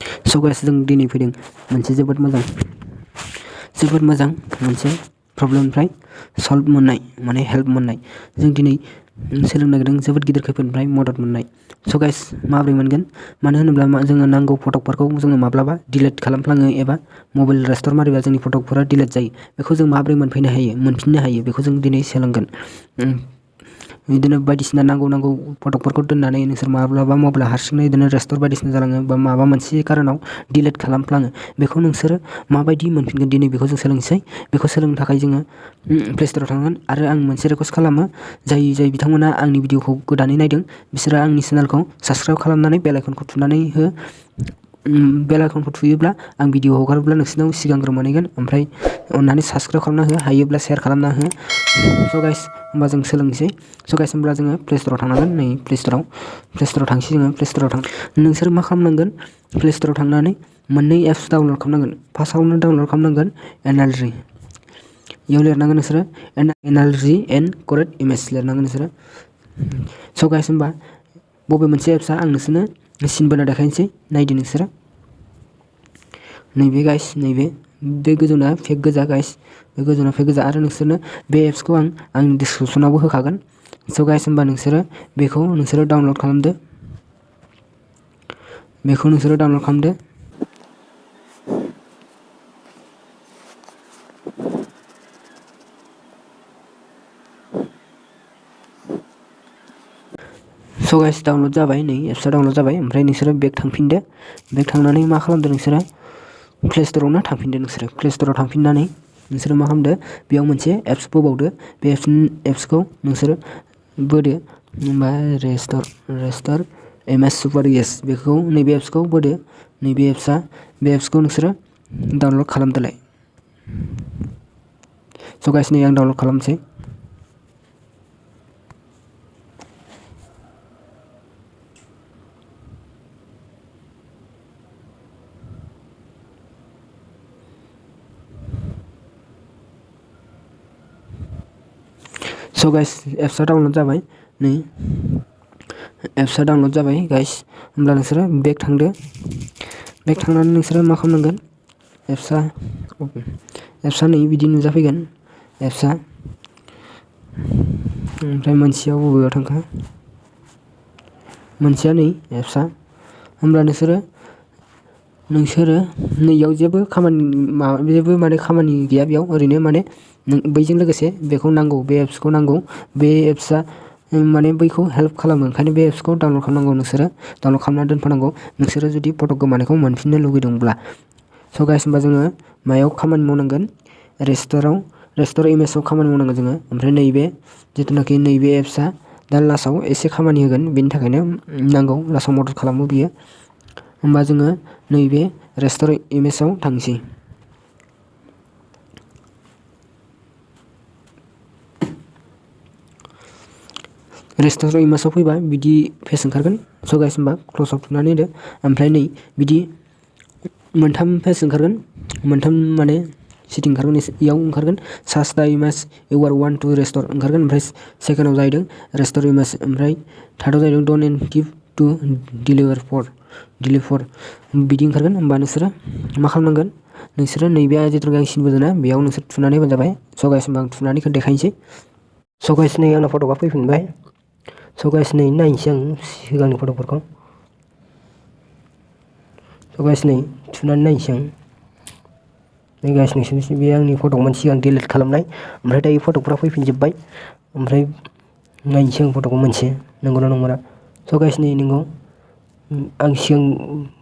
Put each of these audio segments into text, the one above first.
स' गाइस जों दिनै फैदों मोनसे जोबोद मोजां मोनसे प्रब्लेमनिफ्राय सल्भ मोननाय माने हेल्प मोननाय। जों दिनै सोलोंनो नागिरदों जोबोद गिदिर खैफोदनिफ्राय मदद मोननाय। स' गाइस माबोरै मोनगोन? मानो होनोब्ला जोङो नांगौ फटकफोरखौ जोङो माब्लाबा डिलिट खालामफ्लाङो एबा मबाइल रेस्ट'र मारिबा जोंनि फटकफोरा डिलिट जायो। बेखौ जों माबोरै मोनफिननो हायो बेखौ जों दिनै सोलोंगोन। बिदिनो बायदिसिना नांगौ फटकफोरखौ दोननानै नोंसोर माब्लाबा मबाइला हारसिंनो बिदिनो रेस्ट'र बायदिसिना जालाङो बा माबा मोनसे कारनाव डिलिट खालामफ्लाङो। बेखौ नोंसोरो माबायदि मोनफिनगोन दिनै बेखौ जों सोलोंसै। बेखौ सोलोंनो थाखाय जोङो प्ले स्ट'राव थांगोन आरो आं मोनसे रिकुवेस्ट खालामो जाय बिथांमोना आंनि भिडिअखौ गोदानै नायदों बिसोरो आंनि चेनेलखौ साबस्क्राइब खालामनानै बेल आइकनखौ थुनानै हो। बेल आइकनखौ थुयोब्ला आं भिडिअ हगारोब्ला नोंसिनाव सिगांग्रो मोनहैगोन। ओमफ्राय अननानै साबस्क्राइब खालामना हो, हायोब्ला शेयार खालामना हो। स' गाइस होमबा जों सोलोंसै। स' गाइस होमब्ला जोङो प्ले स्ट'राव थांनांगोन। नै प्ले स्ट'राव थांसै जोङो। प्ले स्ट'राव नोंसोर मा खालामनांगोन? प्ले स्ट'राव थांनानै मोननै एप्स डाउनल'ड खालामनांगोन। फार्स्टआवनो डाउनल'ड खालामनांगोन एनएलजि। बेयाव लिरनांगोन नोंसोरो एनएलजि एन्ड करेक्ट इमेज लिरनांगोन नोंसोरो। स' गाइस होमबा बबे मोनसे एप्सआ आं नोंसोरनो सिन बोना देखायनोसै नायदो नोंसोरो। नैबे गाइस बे गोजौना फेक गोजा गाइस, बे गोजौना फेक गोजा आरो नोंसोरनो बे एप्सखौ आं आंनि डिसक्रिपसनावबो होखागोन। स' गाइस होमबा बेखौ नोंसोरो डाउनल'ड खालामदो। स' गाइस डाउनल'ड जाबाय। नै एप्सआ डाउनल'ड जाबाय। ओमफ्राय नोंसोरो बेक थांफिनदो। बेक थांनानै मा खालामदो नोंसोरो? प्ले स्ट'रावनो थांफिनदो नोंसोरो। प्ले स्ट'राव थांफिननानै नोंसोरो मा खालामदो? बेयाव मोनसे एप्स बोबावदो। बे एप्सखौ नोंसोरो बोदो। होमबा रेस्ट'र एमएस सुपार येस बेखौ नैबे एप्सखौ बोदो। नैबे एप्सखौ नोंसोरो डाउनल'ड खालामदोलाय। स' गाइस नै आं डाउनल'ड खालामसै। स' गाइस एप्सआ डाउनल'ड जाबाय। नै एप्सआ डाउनल'ड जाबाय गाइस। होमब्ला नोंसोरो बेक थांदो। बेक थांनानै नोंसोरो मा खालामनांगोन? एप्सआ नै बिदि नुजाफैगोन एप्सआ। ओमफ्राय मोनसेयाव बबेयाव थांखो? मोनसेया नै एप्सआ। होमब्ला नोंसोरो नैयाव जेबो खामानि गैया बेयाव ओरैनो माने बैजों लोगोसे बेखौ नांगौ, बे एप्सखौ नांगौ। बे एप्सआ माने बैखौ हेल्प खालामो। ओंखायनो बे एप्सखौ डाउनल'ड खालामनांगौ नोंसोरो। डाउनल'ड खालामनानै दोनफानांगौ नोंसोरो जुदि फट' गोमानायखौ मोनफिननो लुगैदोंब्ला। स' गाइस होमबा जोङो मायाव खामानि मावनांगोन? रेस्ट'र इमेजाव खामानि मावनांगोन जोङो। ओमफ्राय जिथुनाखि नैबे एप्सआ दा लास्टआव एसे खामानि होगोन। बेनि थाखायनो नांगौ, लास्टआव मदद खालामो बियो। होमबा जोङो नैबे रेस्ट'र इमेजाव थांसै। रेस्ट'र इमेजाव फैबा बिदि फेस ओंखारगोन। स' गाइस होमबा क्ल'जआव थुनानै होदो। ओमफ्राय नै बिदि मोनथाम फेस ओंखारगोन। मोनथाम माने सेटिं ओंखारगोन। इयाव ओंखारगोन सार्च दा image you are want to restore ओंखारगोन। ओमफ्राय सेकेन्डआव जाहैदों रेस्ट'र इमेज। ओमफ्राय थार्डआव जाहैदों done and give to delete for बिदि ओंखारगोन। होमबा नोंसोरो मा खालामनांगोन? नोंसोरो नैबे जिथुनाखि आं सिन बोदोंना बेयाव नोंसोर थुनानै होबानो जाबाय। स' गाइस होमबा आं थुनानै देखायनोसै। स' गाइस नै आंना फट'आ फैफिनबाय। स' गाइस नै नायनोसै आं सिगांनि फट'फोरखौ। स' गाइस नै थुनानै नायनोसै आं। नै गाइस नोंसोरनिसिम बे आंनि फट'मोन सिगां डिलिट खालामनाय। ओमफ्राय दायो फट'फोरा फैफिनजोब्बाय। ओमफ्राय नायनोसै आं फट'खौ मोनसे नंगौना नंमारा। स' गाइस नै नंगौ। आं सिगां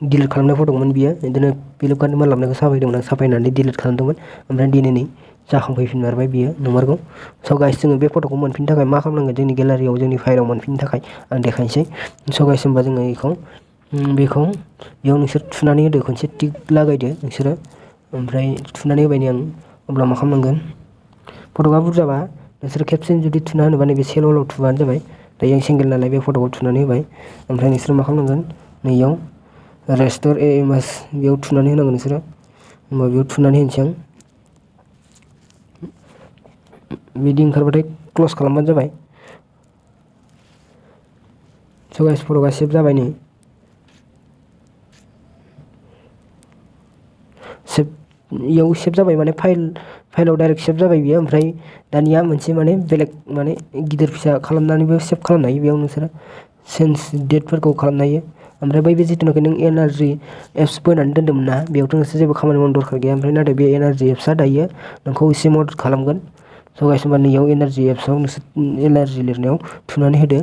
डिलिट खालामनाय फट'मोन बियो। बिदिनो फिलिप कार्डनि माल लाबोनायखौ साफायदोंमोन आं, साफायनानै डिलिट खालामदोंमोन। ओमफ्राय दिनै नै जाखांफैफिनमारबाय बियो नंमारगौ। स' गाइस जोङो बे फट'खौ मोनफिननो थाखाय मा खालामनांगोन? जोंनि गेलारियाव जोंनि फाइलाव मोनफिननो थाखाय आं देखायनोसै। स' गाइस होमबा जोङो बेखौ बेयाव नोंसोर थुनानै होदो। खनसे टिक लागायदो नोंसोरो। ओमफ्राय थुनानै होबाय नै आं। अब्ला मा खालामनांगोन? फट'आ बुरजाबा नोंसोर खेबसेनो जुदि थुना होनोबा नैबे सेल'ल' थुबानो जाबाय। दायो आं सिंगेल नालाय बे फट'खौ थुनानै होबाय। ओमफ्राय नोंसोर मा खालामनांगोन? नैयाव रेस्ट'र इमेज बेयाव थुनानै होनांगोन नोंसोरो। होमबा बेयाव थुनानै होनोसै आं। बिदि ओंखारबाथाय क्ल'ज खालामबानो जाबाय। स' गाइस फट'आ सेभ जाबाय नै। इयाव सेभ जाबाय माने फाइलाव डाइरेक्ट सेभ जाबाय बियो। ओमफ्राय दानिया मोनसे माने बेलेग माने गिदिर फिसा खालामनानैबो सेभ खालामनो हायो। बेयाव नोंसोरो चेन्ज डेटफोरखौ खालामनो हायो। ओमफ्राय बै जिथुनाखि नों एनार्जि एप्स बोनानै दोन्दोंमोन ना बेयावथ' नोंसोर जेबो खामानि मावनो दरखार गैया। ओमफ्राय नाथाय बे एनार्जि एप्सआ दायो नोंखौ एसे मदद खालामगोन। स' गाइस होमबा नैयाव एनार्जि एप्सआव नोंसोर एनार्जि लिरनायाव थुनानै होदो।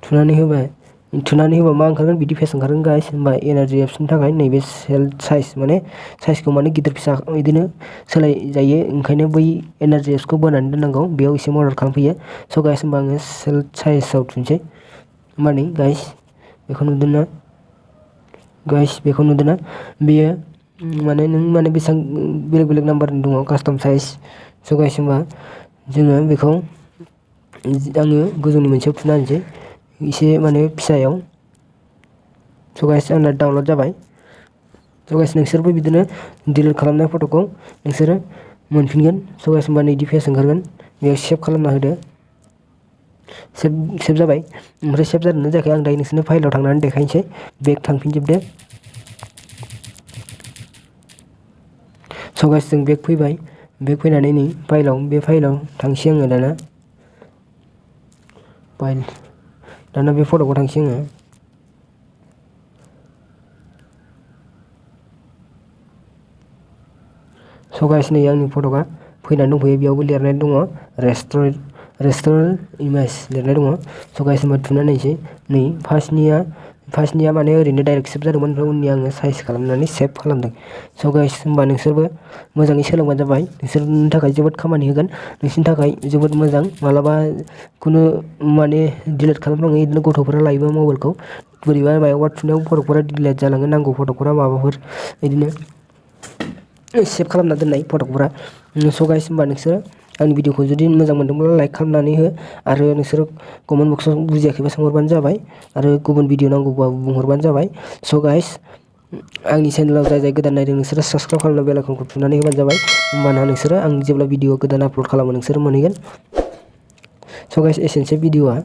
थुनानै होबा मा ओंखारगोन बिदि पेज ओंखारगोन गाइस। होमबा एनार्जि एप्सनि थाखाय नैबे सेल साइज माने साइजखौ माने गिदिर फिसा बिदिनो सोलाय जायो। ओंखायनो बै एनार्जि एप्सखौ बोनानै दोननांगौ, बेयाव एसे मदद खालामफैयो। स' गाइस होमबा आङो सेल साइजआव थुनोसै। होमबा नै गाइस बेखौ नुदोंना बेयो माने नों माने बेसेबां बेलेग बेलेग नाम्बारनि दङ कास्टम साइज। स' गाइस होमबा जोङो बेखौ आङो गोजौनि मोनसेयाव थुना होनोसै एसे माने फिसायाव। स' गाइस आंना डाउनलड जाबाय। स' गाइस नोंसोरबो बिदिनो डिलिट खालामनाय फट'खौ नोंसोरो मोनफिनगोन। स' गाइस होमबा नैदि पेज ओंखारगोन, बेयाव सेभ खालामना होदो। सेभ जाबाय। ओमफ्राय सेभ जादोंना जायाखै आं दायो नोंसोरनो फाइलाव थांनानै देखायनोसै। बेक थांफिनजोबदो। स' गाइस जों बेक फैबाय। बेक फैनानै नै बे फाइलाव थांसै आङो दाना बे फट'खौ थांसै आङो। स' गाइस नै आंनि फट'आ फैनानै दंफैयो। बेयावबो लिरनाय दङ रेस्टुरेन्ट इमेज लिरनाय दङ। स' गाइस होमबा थुनानै नायनोसै। नै फार्स्टनिया माने ओरैनो डाइरेक्ट सेभ जादोंमोन। ओमफ्राय उननि आङो साइज खालामनानै सेभ खालामदों। स' गाइस होमबा नोंसोरबो मोजाङै सोलोंबानो जाबाय। नोंसोरनि थाखाय जोबोद खामानि होगोन, नोंसोरनि थाखाय जोबोद मोजां। मालाबा खुनु माने डिलिट खालामफ्लाङो बिदिनो गथ'फोरा लायोबा मबाइलखौ बोरैबा मायावबा थुनायाव फट'फोरा डिलिट जालाङो, नांगौ फट'फोरा माबाफोर बिदिनो सेभ खालामना दोननाय फट'फोरा। स' गाइस होमबा नोंसोरो आंनि भिडिअखौ जुदि मोजां मोनदोंब्ला लाइक खालामनानै हो। आरो नोंसोरो कमेन्ट बक्सआव बुजियाखैबा सोंहरबानो जाबाय। आरो गुबुन भिडिअ नांगौबा बुंहरबानो जाबाय। स' गाइस आंनि चेनेलाव जाय गोदान नायदों नोंसोरो साबस्क्राइब खालामना बेल आइकनखौ थुनानै होबानो जाबाय। होमबाना नोंसोरो आं जेब्ला भिडिअ गोदान आपल'ड खालामो नोंसोरो मोनहैगोन। स' गाइस एसेनोसै भिडिअआ।